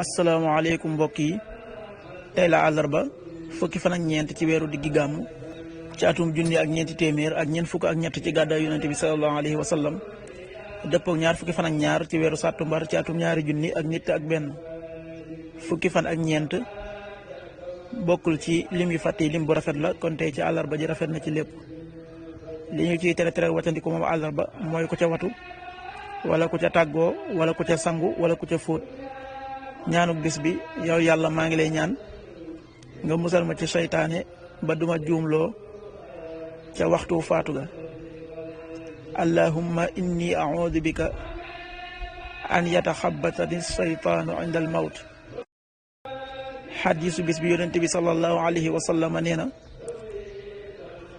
asalaamaaleykum mbokk yi tey la àllarba fukki fan ak ñeent ci weeru diggi gàmmu ci atum junni ak ñeenti téeméer ak ñeent fukk ak ñett ci gàddaay yonente bi sallallahu alayhi wa sallam dëppook ñaar fukki fan ak ñaar ci weeru sàttumbar ci atum ñaari junni ak nit ak benn fukki fan ak ñeent bokkul ci lim yu fàtte lim bu rafet la kon tey ci àllarba ji rafet na ci lépp li ñu ciy tere watandiku moom àllarba mooy ku ca watu wala ku ca tàggoo wala ku ca sangu wala ku ca fóot ñaanuk bis bi yow yàlla maa ngi lay ñaan nga musal ma ci seytaane ba duma juumloo ca waxtu faatu ga allahumma inni a'udhu bika an yataxabbatani seytaanu inda al mawt xadiisu bis bi yonente bi sallallahu alayhi wa sallam nee na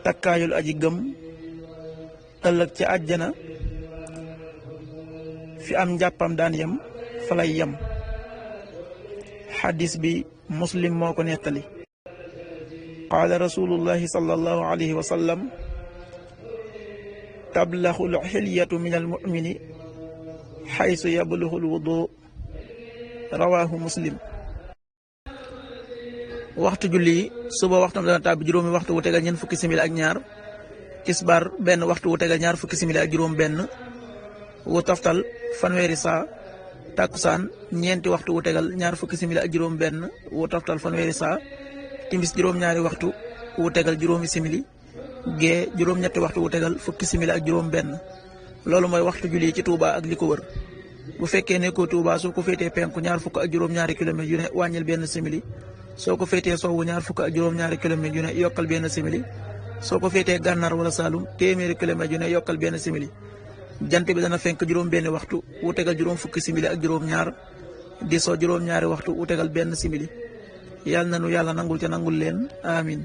takkaayul aji gëm ëllëg ca àjjana fi am njàppam daan yem fa lay yem xadis bi muslim moo ko nettali qaala rasulullahi sallallahu alayhi wa sallam tablaxu lxilyatu min almumini xaysu yabluxu lwudu rawahu muslim. waxtu julli suba waxtam dana tàbbi juróomi waxtu wu tegal ñeent fukki simili ak ñaar tisbar benn waxtu wu tegal ñaar fukki simili ak juróom benn wu toftal fanweeri saa takkusaan ñeenti waxtu wu tegal ñaar fukki simili ak juróom benn wu toftal fanweeri saa timis juróom-ñaari waxtu wu tegal juróomi simili gee juróom-ñetti waxtu wu tegal fukki simili ak juróom benn loolu mooy waxtu julli ci Touba ak li ko wër bu fekkee ne ko Touba soo ko féetee penku ñaar fukk ak juróom-ñaari kilomètres yu ne wàññil benn simili soo ko féetee sowwu ñaar fukk ak juróom-ñaari kilomètres yu ne yokkal benn simili soo ko féetee gànnaar wala Saalum téeméeri kilomètres yu ne yokkal benn simili jant bi dana fenk juróom benn waxtu wu tegal juróom fukki simili ak juróom ñaar di soo juróom ñaari waxtu wu tegal benn simili yàlla na nu yàlla nangul ca nangul leen amin